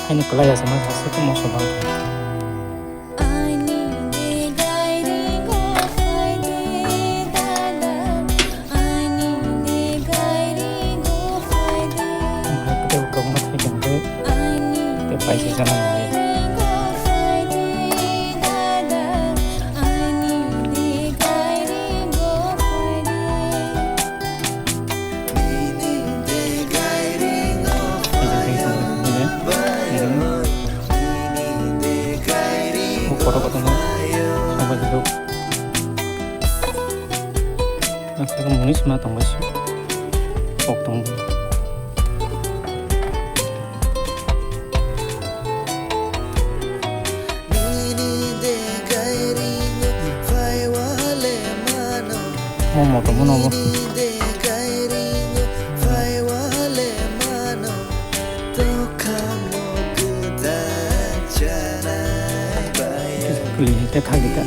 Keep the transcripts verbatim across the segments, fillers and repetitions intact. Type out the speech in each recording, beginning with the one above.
Ani kwlai asama sase khe moso bang kha. Ang hai kwtal kwbangma thai tong khe tei paisa chana nangya. Kotor kotor no. Ang bai duk. Ang saka munis ma tong bai si. Kok tong bai. Mo moto mo nobo. Kuli te khali ta.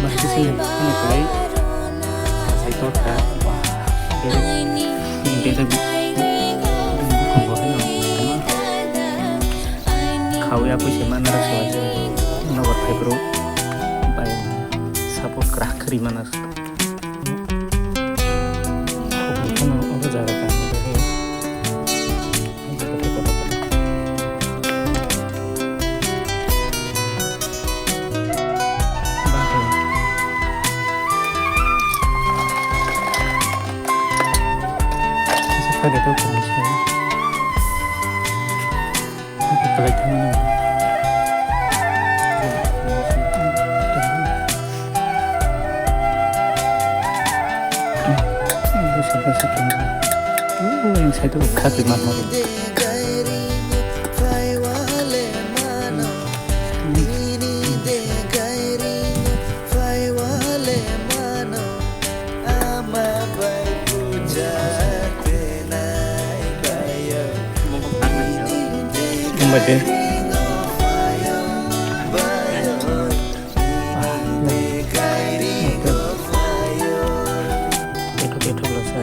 Bahai sini, sini kwlai. Sai to kha. Wah, bebek, bebek. Khawya pui se mana rasa. Nobar phai bro. Bai, sapo krak khri mana. Khokni kheno oro jaga kami khe. Bahai. Asa kha de to kung sa. Kalai thangmani. Ang side o khatwi manmani. Ama bai puja tenai bayo. Wngbai de. Betok, betok lo sa.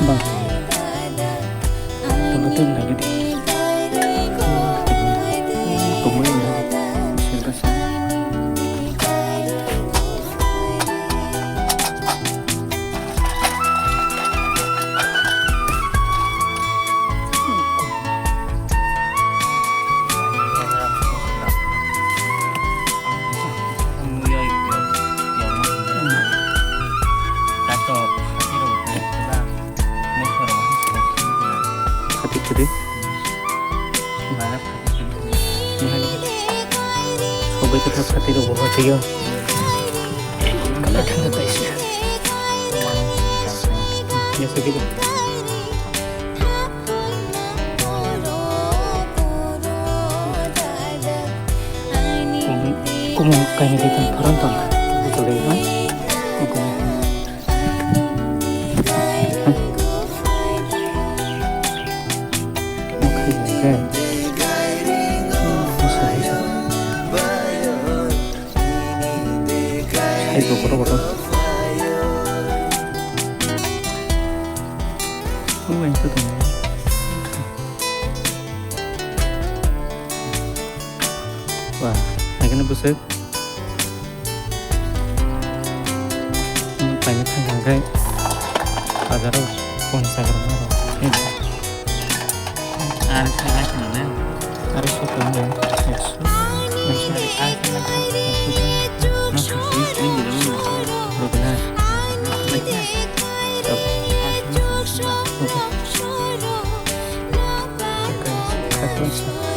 Bang. Tunggu, tunggu lagi deh. Tunggu lagi. Silahkan. Khati khati. Sobai khe thap khati rok bo hoiyo. Kala thangna taisi. Ya, sakhi bo. Kumu, kumu kaini di tang pharan tang. Bujulai ma. Kumu. Wah, naikhe bwswk. Paini thang thang khe bazaro pon sagar ma rok. Ar khe lai khna le. Ar so khe le. Ekso. Ekso. Ar khe lai khna le. Ekso. Rok na. Lai khna. Rok. Ekso.